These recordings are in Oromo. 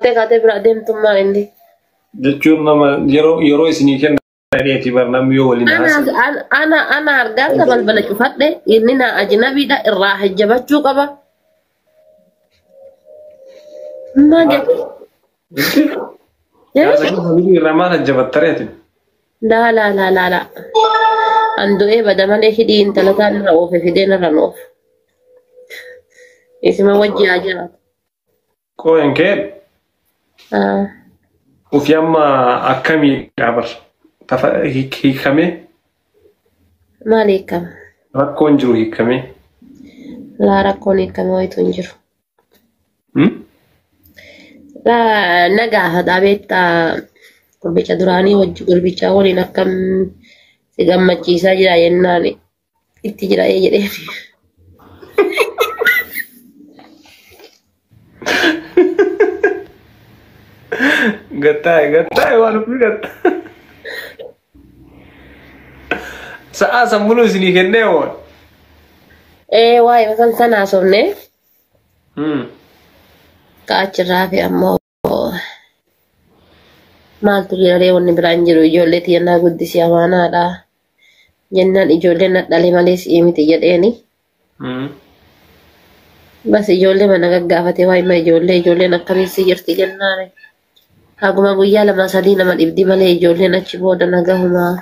Qabattee kaatee bira adeemtummaa inni. Jechuun nama yeroo yeroo isinii kenna dheetii bar namni yoo waliin haasa'e. Ana argaansa balbala cufadhe inni na ajnabiidha irraa hajjabachuu qaba. Maal jechuudha? Irraa maal hajjabattareeti? Laa laa laa laa laa. An du'ee bada malee hidhii intala taan irra oofe fideen irra nu oofe. Isima wajji haa jiraatu. Qooyin kee ufi amma akkamiidha bar? Tafa hiikamee? Maal hiikama? Rakkoon jiru hiikamee? Laa rakkoon hiikame wayitu hin jiru. Laa nagaa haadhaa beektaa gurbicha duraanii wajji gurbicha waliin akkam si gammachiisaa jira jennaan itti jira ee jedheen. Gattaa'e gattaa'e waan ofii gatta. Sa'aa sammuu isinii kennee hoo? Ee waa'ee san sana haasofne ka achirraa fi ammoo maaltu jira ree wanni biraan jiru ijoollee tiyyannaa guddisii amaanaadha. Jennaan ijoolleen na dhale malee si'ii miti jedheeni. Bas ijoollee mana gaggaafatee waa'ima ijoollee ijoolleen akkamiin si jirti jennaan. Haguma guyyaa lama sadii nama dhibdi malee ijoolleen achi booda nagahumaa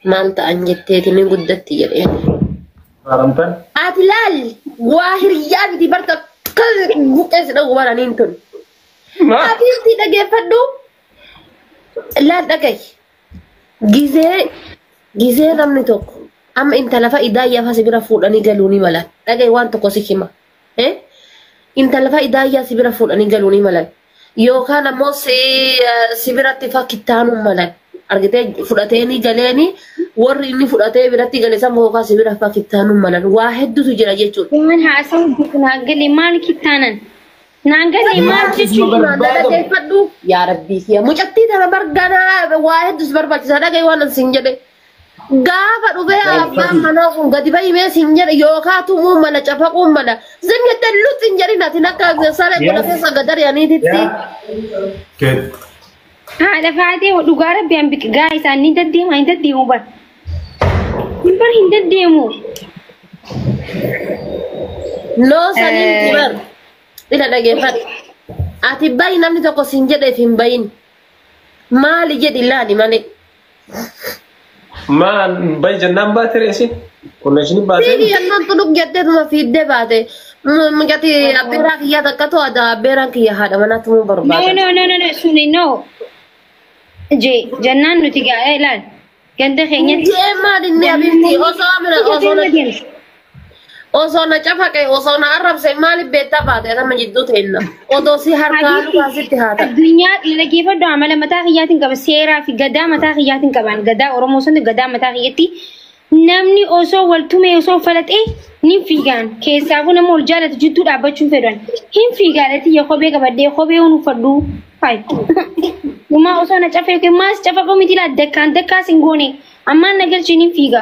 maal ta'an jetteeti ni guddatti jedheen. Haramtan? Ati laal waa hiriyyaa miti barta buqqee si dhagu baraniin tun. Ati itti dhageeffadhu laal dhagahi. Gizee gizee namni tokko amma intala fa'a idaayyaa fa si bira fuudhanii galuu ni malan. Dhagahi waan tokko si hima. Intala fa'a idaayyaa si bira fuudhanii galuu ni malan. Yookaan ammoo si biratti fa kittaanuu malan. Argitee fudhateeni galeeni warri inni fudhatee biratti gale san yookaan si bira fa kittaanuu malan. Waa hedduutu jira jechuudha. Waan haasa'u beeku naa galee maal kittaanan? Naa galee maal jechuudha? Dhaggeeffadhu yaa rabbii kiyya mucattii tana barganaa waa hedduus barbaachisa dhagahi waan an siin jedhe. Gaafa dhufee abbaan manaa kun gadi bahimee siin jedhe yookaan tumuu mala cafaquu mala zim jettee luxi hin jedhin ati akka saree gola keessa gadari'aniititti. Good. Haadha faatee dhugaa rabbi an biqi gaa isaan ni deddeema hin deddeemu bar. Hin bar hin deddeemu. Noo saniin bar ila dhageeffadhu. Ati bahi namni tokko siin jedheef hin bahin. Maali jedhi laali malee. Maal bahi jennaan baate reesi? Konneeshinii baate? Fiigi jennaan tuluk jettee tuma fiiddee baate. Mucatti abbeeraa kiyyaa takka to'ata abbeeraan kiyya haadha manaa tumuu No barbaada. no no no no suni no. Je jennaan nuti gaa ilaal ganda keenyatti. Jee maal inni abiifti osoo amina osoo na osoo na cafaqe osoo na arrabse maaliif beektaa baate nama jidduu teenna. Odoo si harkaa lukaa sitti haa ta'u. Addunyaa dhaggeeffadhu amala mataa kiyyaatiin qaba seeraa fi gadaa mataa kiyyaatiin qaban gadaa Oromoo sun gadaa mataa kiyyatti namni osoo wal tumee osoo falaxee ni fiigaan keessaafuu nama wal jaalatu jidduu dhaabbachuu fedhan hin fiigaadhati yaa kophee qabadhee kophee hun uffadhu fayi. Dhumaa osoo na cafee maas cafaqoo miti laa dakkaan dakkaas hin goone ammaan na galchee ni fiiga.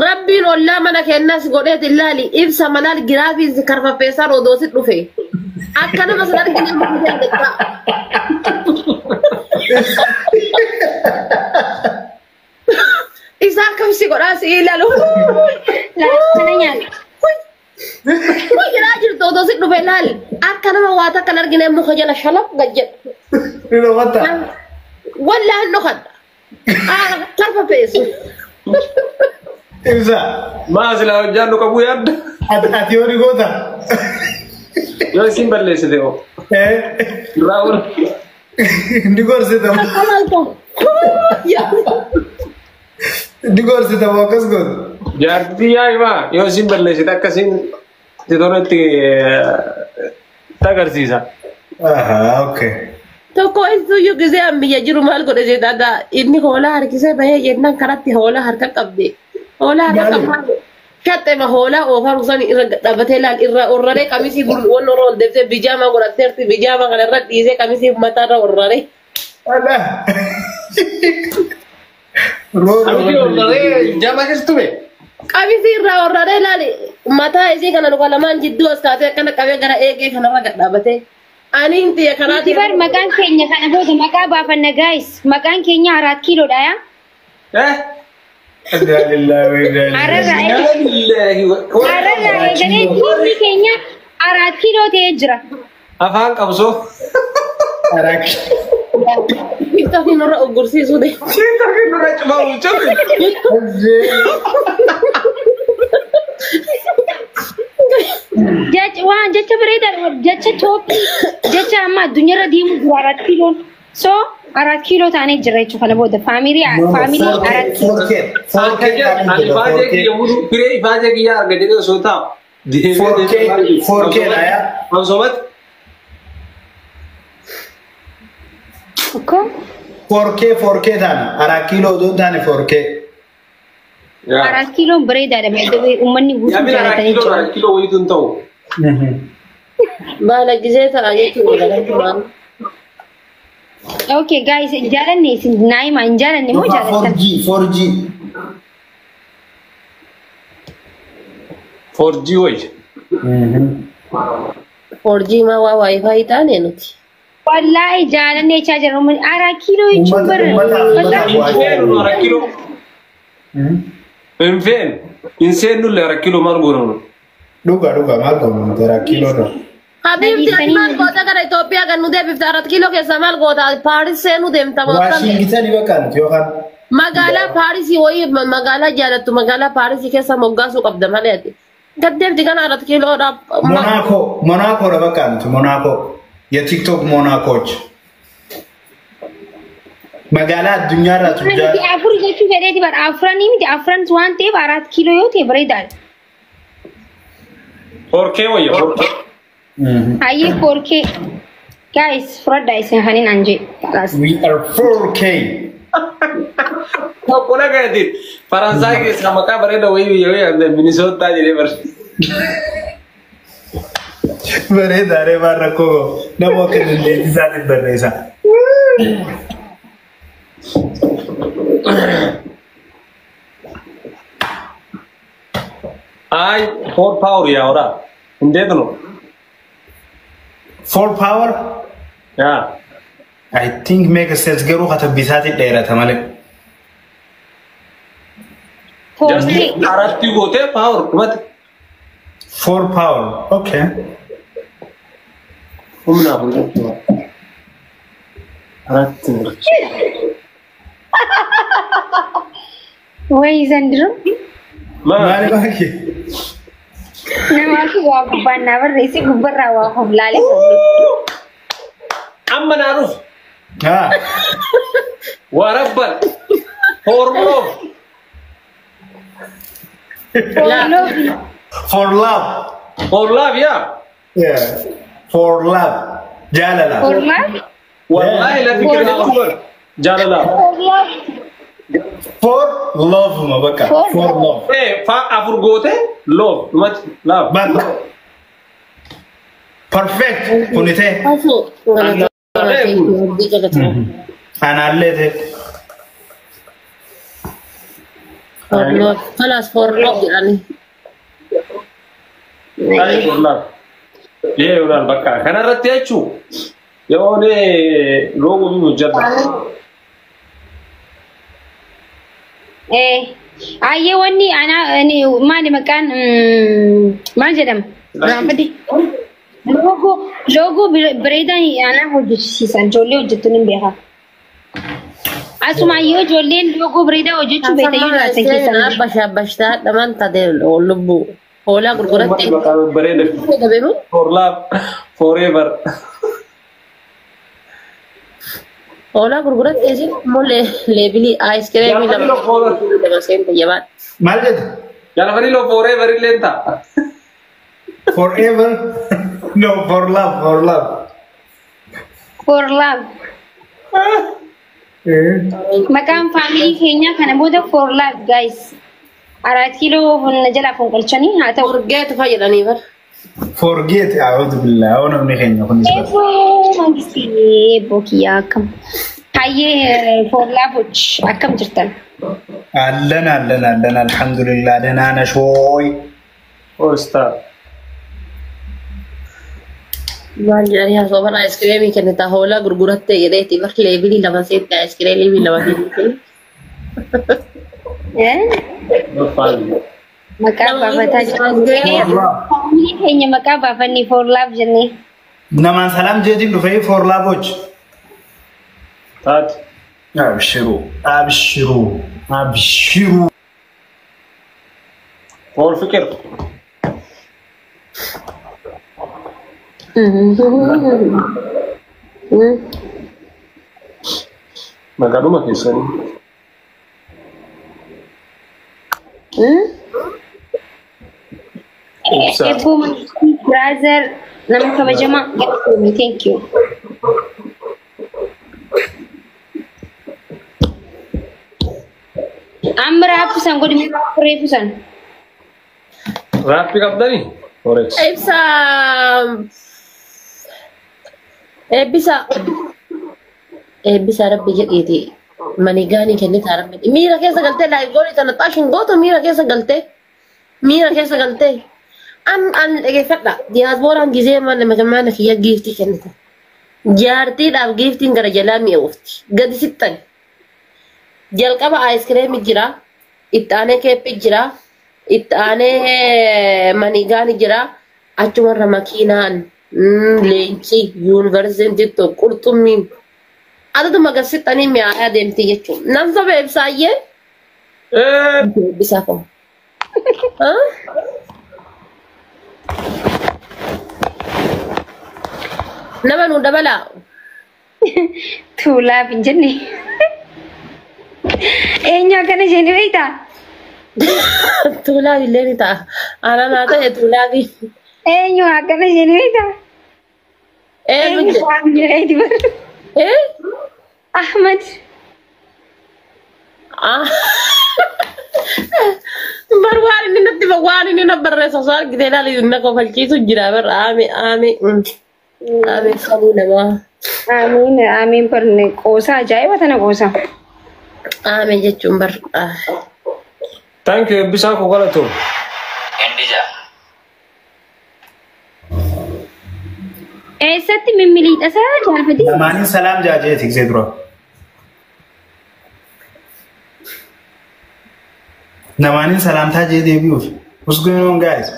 Rabbiin ollaa mana keenyas godheet ilaali ibsa malaal giraafiin karfaffeessaan odoo si dhufe. Akka nama san arginu hin danda'u. Isaa akkam si godhaa si ilaalu. Laa kana nyaata. Kun jiraa jirtu odoo si dhufe ilaali. Akka nama waa takka hin argine muka jala shalaf gad jedhu. Ni dhokata. Wallaahi hin dhokadha. Karfaffeessu. Ibsa. Maa silaa hojjaan nu qabuu yaadda? Ati yoo ni goota. Yoo isin balleessite hoo? Irraa oolu. Ni gorsita. Ni gorsita moo akkas gootu? Jaartii yaa himaa yoo isin balleessite akkasiin si toletti agarsiisa. Ahaa, okay. Tokko isuyyuu gisee an biyya jiru maal godhe jedha inni hoolaa harkisee bahee jennaan karatti hoolaa harka qabde. Hoolaa harka qabde. Shaxxema hoolaa oofaan san irra dhaabbatee laal irra orraree qamisii gurguroon orra ol deebisee bijaama godhatteerti bijaama kana irra dhiisee qamisii mataarra orraree. Ala. Rooroo. Qamisii orraree jaama keessa tume. Qamisii irraa orraree laal mataa isii kana luka lamaan jidduu as kaatee akkana qabee gara eegee kanarra gad dhaabbatee. Ani inti karaa Nuti bar maqaan keenya kana booda maqaa baafanna guys. Maqaan keenya Araat Kiiloodha yaa. Eh? Inna lillahi wa inna ilaihi Ararraa Lillahi wa Ararraa eegalee tiimni keenya Araat Kiiloo ta'ee jira. Afaan qabsoo. Arak. TikTokiin nurra uggursiisuu de. TikTokiin nurra cufamu cufi. Jecha waan jecha bareedaa jecha toophii jecha amma addunyaarra deemu jira Araat Kiiloon. So Araat Kiiloo taanee jira jechuudha kana booda faamilii faamilii Araat Kiiloo. 4K. 4K. Ani ifaajee kiyya mulu firee ifaajee kiyya arga jedhee osoo taa'u. 4K 4K dha yaa. Mansoomatti. Akkoo 4K 4K taana. Arak kiiloo odoo hin taane 4K. Araat Kiiloon bareedaadha baay'ee uummanni guutuu Yaabin Araat jaalatanii Kiiloo jiru. Araat Kiiloo wayitu hin ta'u. Baala gisee ta'a jechuudha. Okay guys jaalanne isin naayima hin jaalanne moo jaalattan? 4G 4G. 4G wayya. 4G maa waa wifi taane nuti. Wallaahi jaalanne jechaa jira uummanni Araat Kiiloo jechuun Uummata bara uummata Hin feenu Araat Kiiloo. Hin feenu. Hin seennullee Araat Kiiloo maal goonu? Dhuga dhuga maal goonu Arak kiiloo dha. Habiibti ati maal goota gara Itoophiyaa kan nu deebifte Araat Kiiloo keessaa maal goota Paaris seenuu deemta moo akkami? Waashingitanii bakka nuti yookaan Magaalaa Paarisii wayii magaalaa jaalattu magaalaa Paarisii keessa moggaasuu qabda malee ati. Gaddeebti kana Araat Kiiloodhaaf. Monaco Monaco dha bakka nuti Monaco. የቲክቶክ ሞናኮች magaalaa addunyaarraa Miti tujjaara afur jechuu fedheeti bara afranii miti afran waan ta'eef Araat Kiiloo yoo ta'e bareedaadha. 4K wayya 4K. Hayyee 4K guys fudhadhaa isin kanin an jedhe. We are 4K. Tokko dhagayeetiin Faransaay keessaa maqaa bareeda wayii biyya wayii Minisootaa jedhee barreesse. Bareedaaree waan rakkoo nama akka dandeettii isaatiin barreessa. Ay four power yaa horaa. እንዴት ነው? 4 power? Yeah. I think make sense garuu katabbii isaatiin dheerata malee. Just 4K. aratti gootee power dhumate. 4 power. Okay. Humna afur jechuudha. Aratti murti. Wayi zandiro. Maali baaki? Namaatu waa gubbaan naa barreesse gubbarraa waa hoblaale. Amma naa dhufu. Haa. Warabbal. For love. For love. For love yaa. Yeah. For love. Jaalala. For love. Wallahi lafi kenna jaalala. For love. For love ma bakka. For For love. Eh fa afur goote love dhumate love. Bakka. Perfect. Kuni ta'e. Afu. Anaallee ta'e. For love. Kalaas for love jedhanii. Ay for love. Yee ulaan bakka kanarratti jechuun yoo ne loogoo fi hojjedha. Eh, ayyee wanni ana maali maqaan maal jedhama? Raanfadhi. Loogoo loogoo bareedaan ana hojjechiisan ijoollee hojjettuun hin beekaa. Asuma yoo ijoolleen loogoo bareedaa hojjechuu beektan yoo jiraatan keessan. Abbasha abbashtaa dhamaan taatee lubbuu hoolaa gurguratte. Maqaa bareeda. For love forever. Hoolaa gurguratte isin immoo leebilii aayiskireemii lama lama seente jabaan. Maal jette? Jaalafanii loo forever illee ta'a. Forever? No, for love, for love. For love. Maqaan faamilii keenyaa kana booda for love guys. Araat kiiloo na jalaa fonqolchanii haa ta'u. Forget fayyadanii bar. Forget, a'uudhu billah, oo namni keenya kunis bara. Eeboo mangistii eeboo kiyyaa akkam. Hayyee for love akkam jirtan? Allan allan allan alhamdulillah ደህና ነሽ ወይ? All star. Maal jedhanii haasawwan aayiskiriimii kennitaa hoolaa gurgurattee jedheeti bar leebilii lama seetti aayiskiriimii lama seetti. Maqaa baafataa jiru. Faamilii keenya maqaa baafannee for love jennee. Namaan salaam jeetiin dhufee for love. Taate. Abshiru, abshiru, abshiru. For fikir. Maqaadhuma keessanii. Ibsaa. Ebboo brother nama kabajamaa galatoomi, thank you. Amma raaffisan godhimee reeffisan. Raappii qabdanii? Forex. Ibsa eebbisa eebbisa rabbi jedhiiti manigaanii kennitaa rabbi miira keessa galtee live goolii tana xaashin gootu miira keessa galtee miira keessa galtee an an dhageeffadha diyaaspooraan gizee mana mana kiyya giiftii kennita jaartiidhaaf giiftiin gara jalaa mi'oofti gadi sixxan jalqaba aayiskiriimii jira, itti aanee keeppii jira, itti aanee manigaani jira, achumarra makiinaan, leenci, yuunivarsiitiin tokko, qurxummiin adaduma gad sixxanii mi'aayaa deemti jechuudha. Nam saba ibsaayyee eebbisaa qabu. Nama nu dabalaa. Tuulaaf hin jenne. Eenyu akkana isheen beektaa? Tuulaaf illee ni ta'a. Ananaa ta'e tuulaafi. Eenyu akkana isheen beektaa? Eenyu Eenyu jedhe? waan jedheeti bara. Eh? Ahmad. Ah. Bar waan inni natti waan inni na barreessa osoo argite ilaali na kofalchiisu jira bar aame aame aame samuu namaa. Amiin amiin barne qoosaa ajaa'iba tana qoosaa. Aame jechuun bar. Thank you eebbisaa koo galatoom. Indija. Eessatti mimmiliidhasaa jaalfatee? Namaaniin salaam jaajee tiksee dura. Namaaniin salaamtaa jee deebi'uuf. What's going on, guys?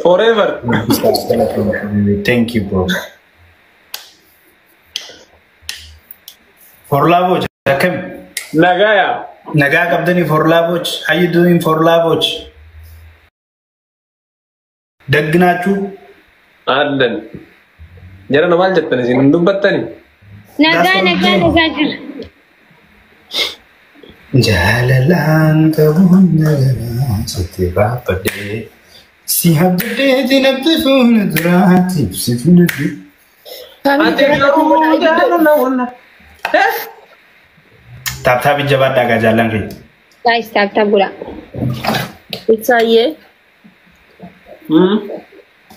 Forever. Thank you, bro. For love, akkam? Nagaya. Nagaa qabdanii for love. How you doing for love? Dagginaachuu? Allan. Jara na maal jettan isin hin dubbattani? Nagaa nagaa nagaa jira. Jaalalaan qabuun nagaraa sitti baafadhee si habdadhee natti fuula duraatti si fuuldurri. Ati garuu jaalala walla. Tap tap jabaadhaa gaa jaallan kee. Guys, tap tap godhaa. Ibsaayyee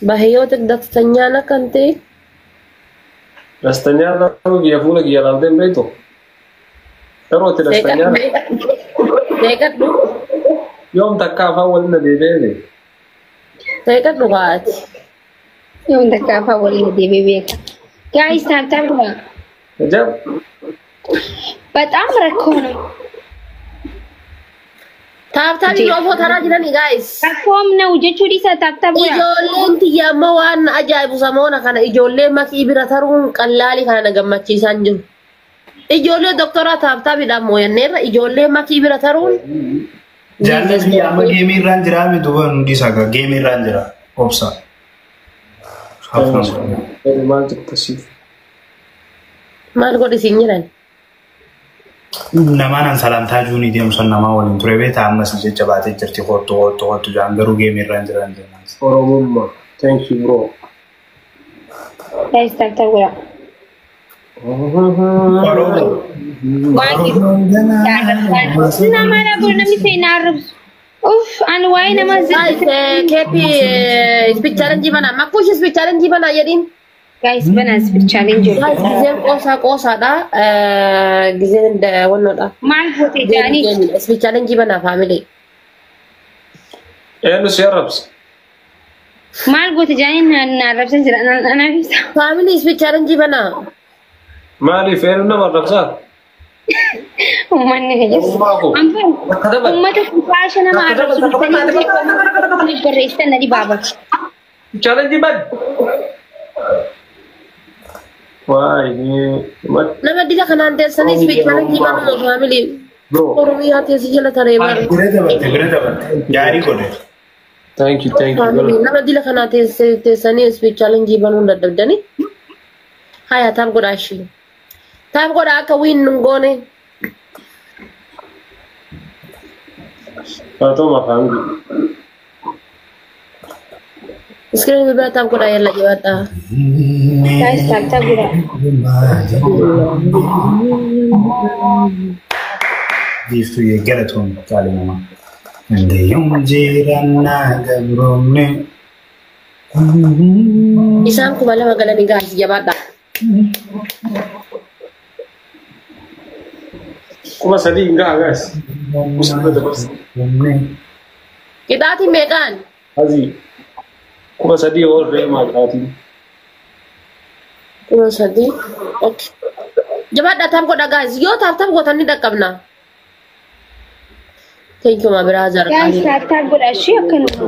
በህይወት ደስተኛ ነህ አንተ? ደስተኛ ta'uu kiyya fuula kiyya ilaaltee hin beektu? Yeroo itti ደስተኛ Seeqadhu yoom takka afaan waliin na deebi'ee seeqadhu kaati. Yoom takka afaan waliin deebi'ee beeka. Guys, tap tap godhaa. Ajaa'ib. በጣም rakkoo ነው. Tap tap yoo taraa jirani guys. Rakkoom ነው jechuu dhiisaa tap tap godhaa. Ijoolleen tiyya amma waan ajaa'ibu samoona kana ijoollee makii bira taruun qallaalii kana na gammachiisaan jiru. Ijoollee doktoraa tap tapiidhaan mooyanneerra ijoollee makii bira taruun Jaallan kiyya amma geemii irraan jira mi duuba hundi isaa gaa geemii irraan jira obsa. Maal jetta siif? Maal godhi siin jiran? Namaan an salaamtaa juunii deemsan namaa waliin ture beektaa ammas jajjabaatee jirti kottu kottu kottu jaan garuu geemii irraan jiran jennaan. Oromummaa. Thank you, bro. Guys, tap tap godhaa. Oromoo. Nama na namni seenaa arrabsu. Uff, ani waa'ee nama Guys, keepi speed challenge bana. Makkuush speed challenge bana jedhiin. Guys, banaa speed challenge. Guys, giseen qoosaa qoosaadha. Giseen wannoodha. Maal goote jaanii? Speed challenge bana family. Eenyu si arrabse? Maal goota jaaniin na arrabsan jira anaaf ibsa. Family speed challenge banaa. Maaliif eenyu nama arrabsaa? Uummanni keessa. Ogummaa koo. Uummata kufaasha nama arrabsu dhuftanii barreessitan na dhibaaba. Challenge ban. Waay Nama dila kanaan teessanii speed challenge banuu family. Bro. Oromiyaa teessi jala taree bara. Bira dabarte bira dabarte. Gaarii godhe. Thank you, thank you. Family nama dila kanaa teessanii speed challenge banuun dadhabdanii. Haya tap godhaa ishii. Tap godhaa akka win nun goone. Haa ta'u family. Iskiriin bilbila tap godhaa yalla jabaadhaa. Guys, tap tap godhaa. Biiftuu galatoon qaalii namaa. Dandeeyyoon jirannaa gabroomne. Isaan 2000 galanii gaasi jabaadhaa. 3000 hin gahaa gaas. 3000 dabarsa. Qixaatiin meeqaan? Azii. 3000 ol reemaa qixaatiin. 3000. Okay. Jabaadhaa tap godhaa guys. Yoo tap tap gootan ni dhaqqabna. Thank you my brother. Guys, tap tap godhaa ishee akkanuma.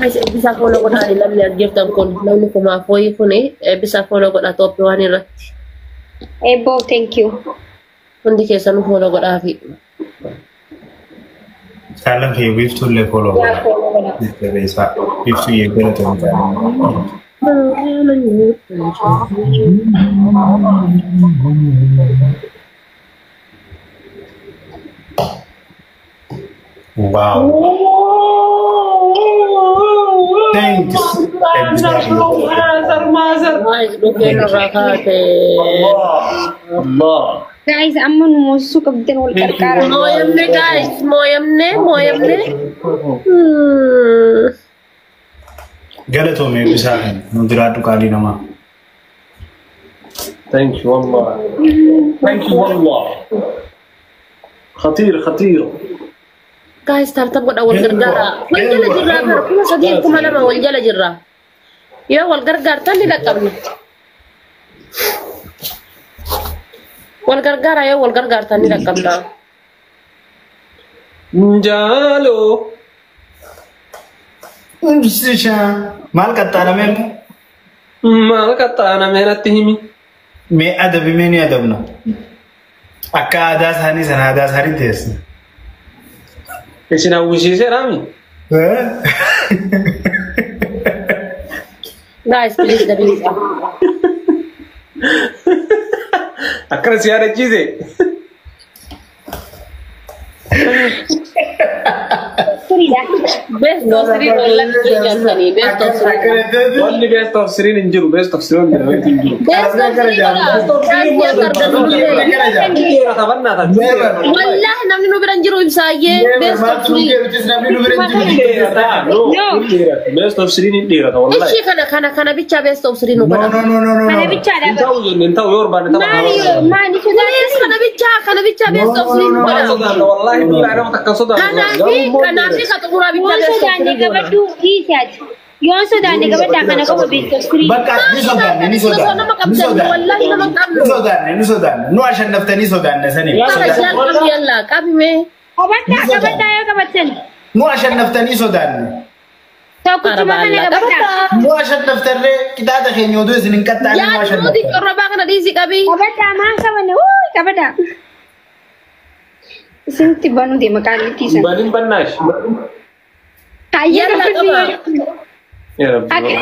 Guys, eebbisaa follow godhaa namni as jirtan kun namni kumaaf wayii kun eebbisaa follow godhaa tooppi waan irratti. Eebboo, thank you. Hundi keessanuu follow godhaafi. Jaalan kee biiftuu illee follow Yaa godha. follow godhaa. Jajjabeessaa. Biiftuu galatoon qaalii namaa. Wow. Thanks. Mother, mother. Guys, dhufeen irraa kaate. Allah. Guys, amma nu moosisuu qabdan wal qarqaara. Mooyamne guys, mooyamne, mooyamne. Galatoomee eebbisaa kan nu jiraadhu qaalii namaa. Thank you والله. Thank you والله. خطير خطير. Guys, tap tap godhaa wal gargaara. Wal jala jirraa bara 3000 2000 wal jala jirraa. Yoo wal gargaartan ni dhaqqabna. Wal gargaara yoo wal gargaartan ni dhaqqabna. Jaalo. Ibsishaa maal qaxxaalamee immoo? Maal qaxxaalamee natti himi. Mee adabi mee ni adabna. Akka aadaa isaanii sana aadaa isaanii teessina. Isin hawwisiiseeraami. Guys, please dabiisa. Akkana si yaadachiise. Siriidha. Best of three wallatti jaltanii. Best of three. Wanni best of three hin jiru. Best of three hin jiru. Best of three godha. Guys, akka argannu Dhiira taphannaa ta'a. Wallahi namni nu bira hin jiru ibsaayyee. Best of three. Dheerata. No. Best of three ni dheerata wallahi. Ishii kana kana kana bicha best of three nu No, godha. no, no, no, no, Kana no. bichaadha. Hin ta'u jenne hin ta'u yoo barbaanne tapha. Maali maali Please kana bicha kana bicha best of three nu Maal godha. sodaanna wallahi billahi nama takka sodaanna. Kanaafi kanaafi ka xumuraa bicha Yoon best of sodaanne three godha. qabadhu dhiisi ati. Yoon sodaanne qabadhaa kana qofa best of three. Bakka ni sodaanne ni Osoo sodaanne. nama Ni qabdan sodaanne. wallahi nama hin qabnu. Ni sodaanne ni sodaanne. Nu ashannaftanii sodaanne saniif. Kana Sodaanne. jaal qabi yalla qabime. Qabadhaa qabadhaa yoo qabattan. Nu ashannaftanii sodaanne. Tokkichuma kana qabadhaa. Nu ashannaftarree qixaaxa keenya oduu isin hin qaxxaane nu Yaa nuti ashannaftan. qorrabaa kana dhiisi qabi. Qabadhaa maal qabanne wuu qabadhaa. Isinitti banuu deema qaallittii sana. Banin bannaash. Hayyee Yalla qaba. Yaa Rabbi.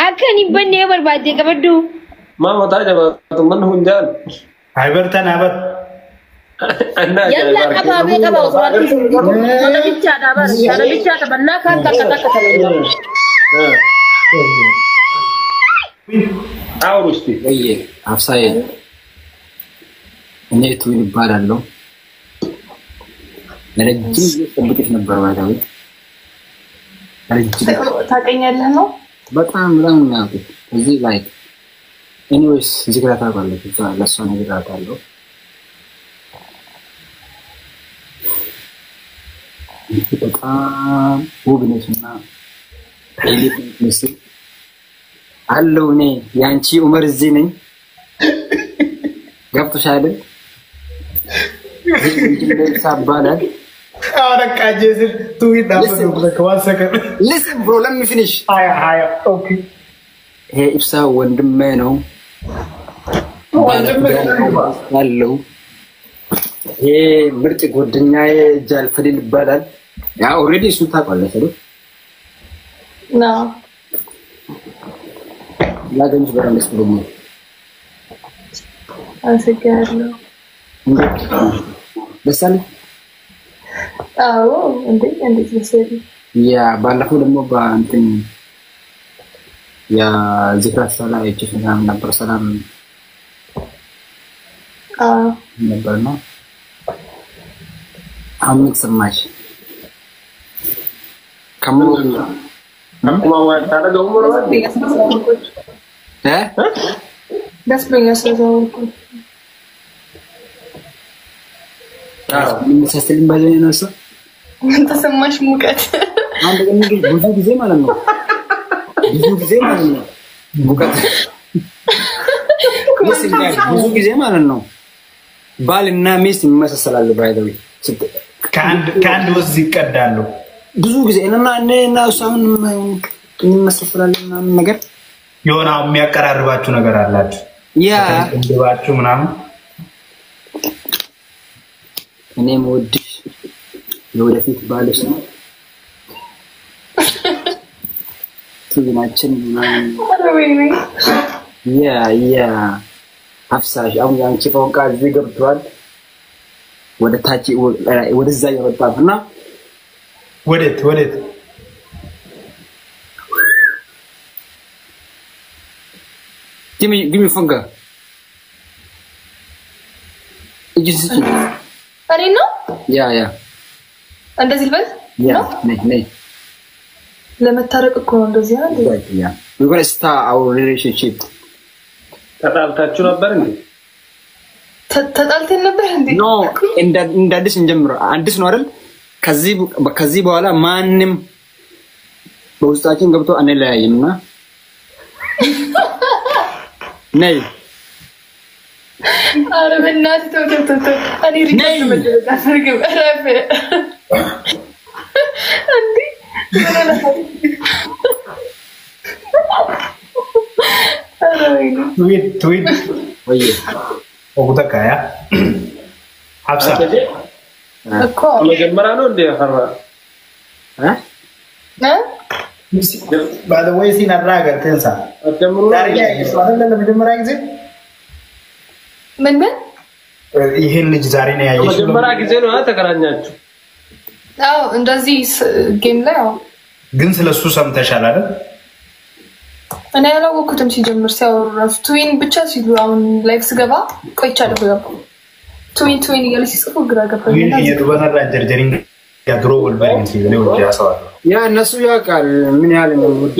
Akka hin banne yoo barbaadde qabadhu. Maa mataa jabaatu manni hundaan. Hayibartan habar. Annaa Yalla qabaa mee qabaa osoo harki isin jiru. Kana bichaadha bar. Kana bichaa qabannaa kaan takka takka taphanna. Awru እስቲ ወይዬ አብሳዬ እኔ ትዊን እባላለሁ። ለረጅም ጊዜ ጠብቄሽ ነበር። ባይታዊ ረጅም ታውቀኛለህ ነው? በጣም በጣም ነው የሚያውቁት። እዚህ like anyways ዝግራ ታውቃለች። እዛ ለእሷ ነግራታለሁ። በጣም ውብ ነሽና ኤሊት ምስል አለው። እኔ የአንቺ ኡመር እዚህ ነኝ። ገብቶሻል አይደል? ይሄ ይባላል። አሁን ቃጄ ስል ትዊት one second. Listen, bro, let me finish. ሀያ ሀያ okay. ይሄ ኢብሳ ወንድሜ ነው ያለው። ይሄ ምርጥ ጓደኛዬ ጃልፈዲል ይባላል። Yeah, already እሱን ታውቃለህ አይደል? ነው። ስላገኘሁሽ በጣም ደስ ብሎኛል። አመሰግናለሁ። እንዴት ደስ አለሽ? አዎ እንዴ፣ እንዴት መሰለኝ። Yeah, ባለፈው ደግሞ በእንትን የዝክረ ሰላ አይቼሽ ምናምን ነበር። ሰላም አዎ። ነበር ነው። አሁን ምን ተሰማሽ? ከሞ Akkuma waan taana ga'uu barbaadde. እ ደስ ብሎኛል ስለተዋወቅኩ። የሚመሳሰልኝ ባለ ነው እሱ። ምን ተሰማሽ? ሙቀት። አንድ ቀን ግን ብዙ ጊዜ ማለት ነው፣ ብዙ ጊዜ ማለት ነው፣ ሙቀት ደስ ይላል። ብዙ ጊዜ ማለት ነው ባልና ሚስት ይመሳሰላሉ። By the way ከአንድ ወንዝ ይቀዳሉ። ብዙ ጊዜ እና እኔ እና እሱ አሁን እንመሳሰላለን ምናምን ነገር። የሆነ አሁን የሚያቀራርባችሁ ነገር አላችሁ። Yeah. ቅንድባችሁ ምናምን። እኔ የምወድሽ የወደፊት ባልሽ ነው። ትዝናችን ምናምን። ኧረ ወይኔ። Yeah, ሀፍሳሽ አሁን የአንቺ ፎንቃ እዚህ ገብቷል። ወደ ታች ወደዛ እየወጣ ነው እና ወዴት ወዴት? Give me ፎንቃ፣ እጅ ስጪኝ። እኔ ነው? Yeah. እንደዚህ ልበል? Yeah, ነይ ነይ። ለመታረቅ እኮ ነው እንደዚህ አይደል? Yeah, we gonna start our relationship. ተጣልታችሁ ነበር እንዴ? ተጣልተን ነበር እንዴ? No, እንደ አዲስ እንጀምር። አዲስ ነው አይደል? ከዚህ በኋላ ማንም በውስጣችን ገብቶ አንለያይም እና ነይ። ኧረ በእናትህ ተው ተው ተው ተው። እኔ record መደረግ አልፈልግም። እረፍ እንዴ፣ ምን ሆነሃል? ኧረ ወይኔ። ትዊት ትዊት። ወይ። ወጉተካ ያ ሀብሳ። እኮ። መጀመሪያ ነው እንዴ ፈራ? እ? እ? By the way, ሲን አራ ገርቴንሳ አትጀምሩ። ዛሬ ያየሽው አይደለ ለመጀመሪያ ጊዜ? ምን ምን? ይሄን ልጅ ዛሬ ነው ያየሽው? መጀመሪያ ጊዜ ነው ተገናኛችሁ? አዎ፣ እንደዚህ game ላይ አዎ። ግን ስለሱ ሰምተሻል አይደል? እኔ ያላወቅኩትም ሲጀምር፣ ሲያወሩ እራሱ twin ብቻ ሲሉ፣ አሁን live ስገባ ቆይቻለሁ ከገባሁ፣ twin twin እያለ ሲጽፉ ግራ ገባኝ። ግን የዱበነራ ጀርጀሪን ድሮ ወልበሪን ሲገሌ ወደ ያሰዋል። Yeah, እነሱ ያውቃል ምን ያህል እንደምወድ።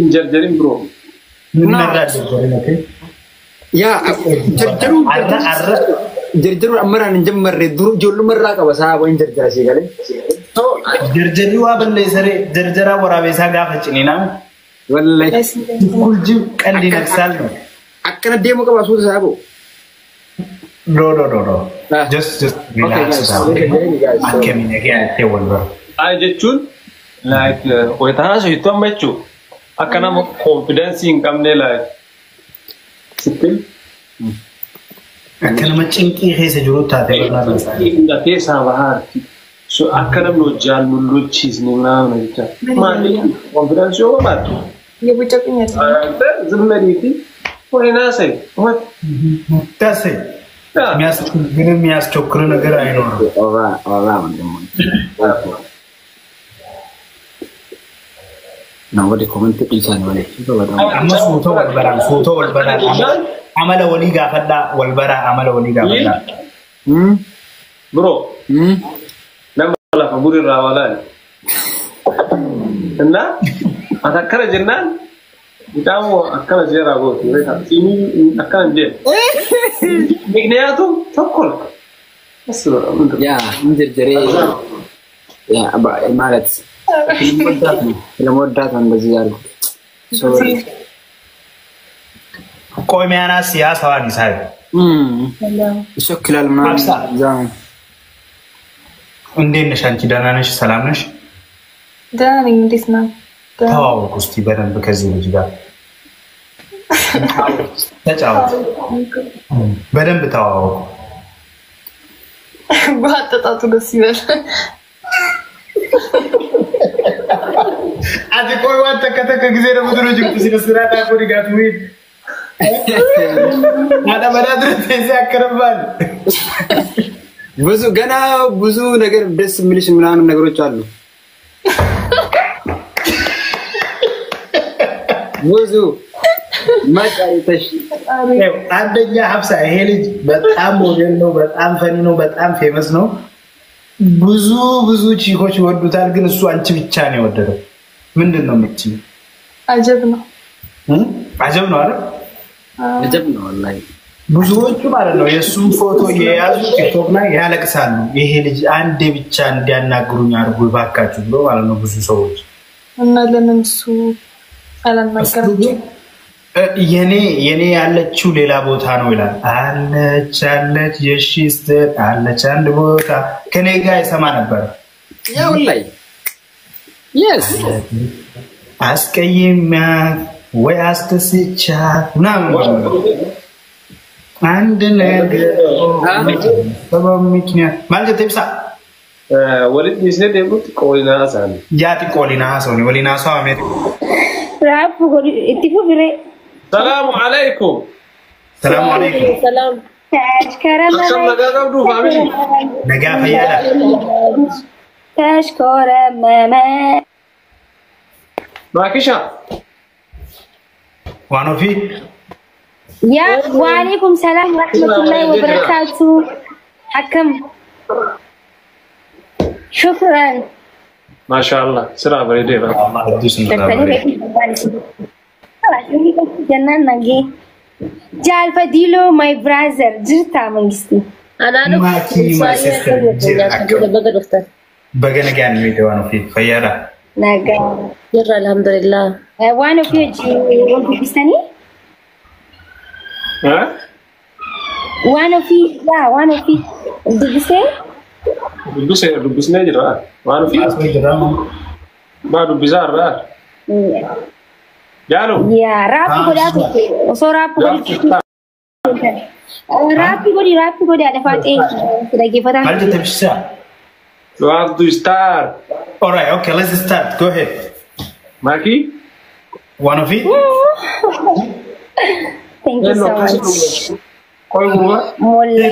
እንጀርጀሪን bro. ነራ ጀርጀሪን okay. Yeah, ጀርጀሩ አረ አረ። ጀርጀሩ አመራን እንጀመረ ዱሩ ijoollummaa qaba saaba hin jarjara si galee. Jarjarri waa balleessare jarjara waraabessaa gaafa ciniinaa Wallahi. ኩልጅብ ቀንድ ይነክሳል ነው። Akkana deemu qaba suuta saabo. No, no, no, no, just relax. Guys. Okay, guys. Akkamiin eegee wal bara. Ay jechuun like wayitaana sochiitu amma jechuun akka nama confidence hin qabne like sittin. Akka nama cinqii keessa jiru taatee barnaa. Hunda keessaa bahaarti. So akka namni hojjaan lollochiisne ምናምን jecha. Maali confidence yoo qabaattu እየቦጨቁኝ ያለ። አንተ ዝም በል ወይ ናሰይ what. ዳሴ ግን የሚያስቸኩር ነገር አይኖርም። ኦራ ኦራ ወንድሞ ነው ወደ comment dhiisan malee በጣም Amma suuta wal baraan, suuta wal baraan, amala walii gaafadhaa, wal baraa, amala walii gaafadhaa. Bro, nama lafa burirraa walaan እና ati akkana jennaan mucaan akkana seeraa gooti akkana hin jenne ምክንያቱም ተኮል Yeah, እንጀርጀሬ። ማለት ስለምወዳት ነው እንደዚህ ያልኩት። ሶሪ። ቆይ ሚያናስ ያ ሰዋን ይሳይ ይሸክላል ምናምን እዛ ነው። እንዴት ነሽ አንቺ? ደህና ነሽ? ሰላም ነሽ? ደህና ነኝ። እንዴት ነህ? ተዋወቁ እስኪ በደንብ ከዚህ ልጅ ጋር ተጫወቱ፣ በደንብ ተዋወቁ። በአጠጣጡ ደስ ይበል። Ati ቆይ waan takka takka gisee nama dura jirtu sina siraa taakuu dhigaatu wiin. Haadha manaa dura teessee akka rabbaani. ብዙ ገና ብዙ ነገር ደስ የሚልሽ ምናምን ነገሮች አሉ። ብዙ መጫይተሽ አንደኛ ሀብሳ ይሄ ልጅ በጣም ሞዴል ነው፣ በጣም ፈኒ ነው፣ በጣም ፌመስ ነው። ብዙ ብዙ ቺኮች ይወዱታል፣ ግን እሱ አንቺ ብቻ ነው የወደደው። ምንድን ነው የምትይው? አጀብ ነው፣ አጀብ ነው አይደል? አጀብ ነው ወላሂ። ብዙዎቹ ማለት ነው የእሱን ፎቶ የያዙ ቲክቶክ ላይ ያለቅሳሉ። ይሄ ልጅ አንዴ ብቻ እንዲያናግሩኝ አድርጉ ባካችሁ ብሎ ማለት ነው ብዙ ሰዎች። እና ለምን እሱ አላናገራቸው? የኔ ያለችው ሌላ ቦታ ነው ይላል። አለች አለች የሺ ስትል አለች አንድ ቦታ ከኔ ጋር ይሰማ ነበር። ያው ወላሂ የስ አስቀይሚያት ወይ አስደስቻት ምናምን አንድ ነገር ምክንያት ማለት ibsa Walitti dhiisnee deemutti qoolinaa haasa'an. Yaa xiqqoo waliin haasa'u waliin haasa'u. Raafuu godhu itti fufire. Salaamu alaikum. Salaamu alaikum. Salaam. Akkam nagaa qabduu faamilii? Nagaa fayyaadha. ተሽኮረመመ። Maakisha. Waan ofii. ያ ወአለይኩም ሰላም ወረሕመቱላሂ ወበረካቱ። Akkam ሹክራን። Maashaallah siraa bareedeera. Allah hedduu sin irraa bareeda. Jannaan nagee. Jaalfadiiloo my brother jirtaa mangisti. Anaa Maakii my sister jira akkam. Baga dhuftan. Baga nagaan nuyi waan ofii fayyaadha. Nagaa. Jirra alhamdulillah. Waan ofii hojii wal dubbistanii? Waan ofii yaa waan ofii dubbisee? Dubbisee dubbisnee jira. Waan ofii maa dubbisaa irraa. Jaalu. Yaa raappi godhaa turte osoo raappi godhi raappi godhi raappi godhi haadha faaxee dhaggeeffataa. Maal jette ibsisaa? You have to start. All right, okay, let's start. Go ahead. Maakii. Waan ofii. Thank you so much. Qoy gurbaa. Mollaa.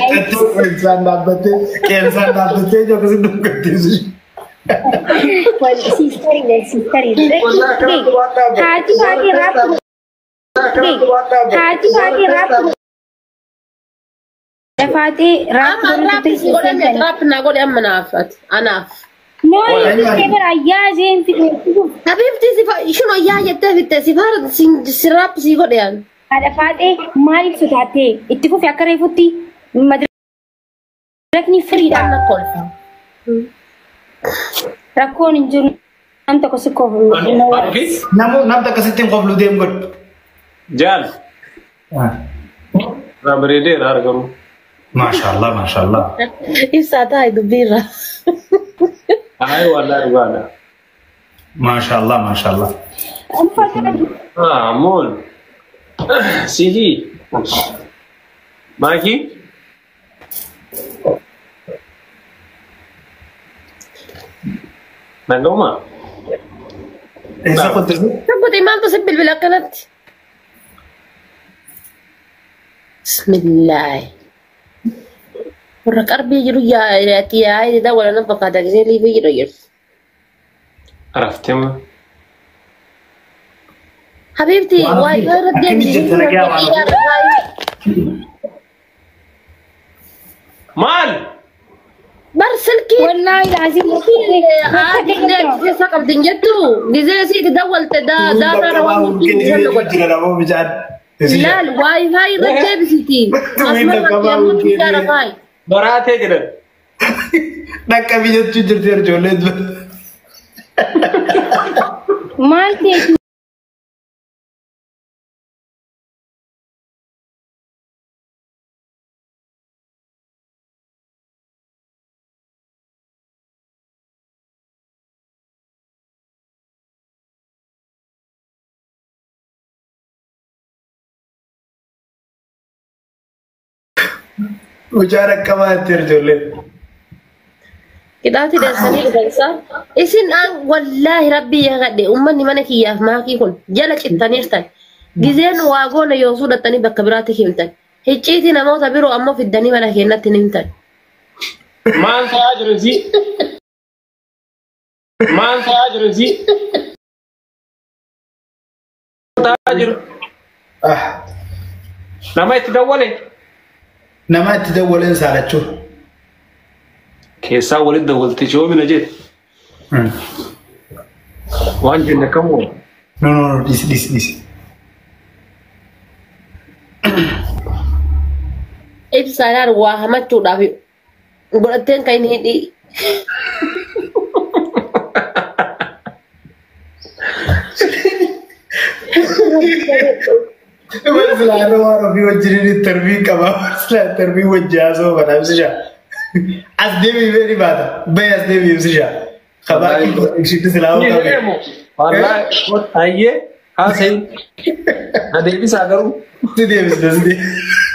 Qeensaan dhaabbattee qeensaan dhaabbattee yookiis dhuggattiisu. Siistariidha siistariidha. Haati faaxee raappi haati faaxee raappi faaxee raappi Amma raappi si godhe raappi naa godhe amma naaf ati anaaf. No, bara ayyaa jeen fide. Habibti si shino yaa jettee fitte si faara si raappi si godhe an. Haadha faaxee maaliif sodaattee itti fufi akka reefutti madirakni firiidha. Rakkoon hin jiru nam tokko si kofu. Waan ofii. Namu namta akkasitti hin qoflu deemu godhu. Jaal. Irraa bareedeera argamu. Maashaallah maashaallah. Ibsaa taa'e dubbiirra. Ayi wallahi dhugaadha. Maashaallah maashaallah. Ah, mool. Sihi. Maakii. Naguma. Eessa qotte? Tabbate maaltu si bilbila akkanatti? Bismillah. Warra qarbii jiru yaa'ati yaa'ee dawwala nan fakkaata gisee liifii jiru jiru. Raftee ma. Habibti waa irra Akkamitti jirta nagaa waan ofii? Maal? Bar silkii Wallaahi laazim. Gisee qabdi hin jettu gisee siiti dawwalte daataa waan Jira namoo bishaan. Laal waayifaa irra deebisiti. Asuma irratti ammoo xiyyaara faayi. Maraatee jedhan. Dhaqqabi jechuu jirti ijoolleen. Maal ta'e? Mucaa dhaqqabaa jetti ijoolleen. Qixaati dheessanii dhufan. Isin aan wallaahi rabbii yaaqadhe, uummanni mana kiyyaaf maakii kun jala cittaniirtan. Gizeen waa goona yoosuu dhattanii bakka biraatti himtan. Hicciitii namoota biroo ammoo fiddanii mana keenyatti ni himtan. Maal ta'aa jiru si? Maal ta'aa jiru si? Ta'aa jiru. Nama itti dawwale. Nama itti dawwaleen saalachuu. Keessaa walitti dawwalte shoomina jedhe. Waan jenne kamuu. No, no, no, dhisi, dhisi, dhisi. Ibsaadhaan waa hamachuudhaaf godhatteen kan inni hidhii. Silaa waan ofii wajjin interview qaba. Silaa interview wajji haasa'u kana ibsisha. As deebii beeni baata. Bayi as deebii ibsisha. Kabaa ibsitti silaa hoo qabe. Wallaahi hayyee haasa'i. Na deebisaa garuu. Si deebisna, si deebisna.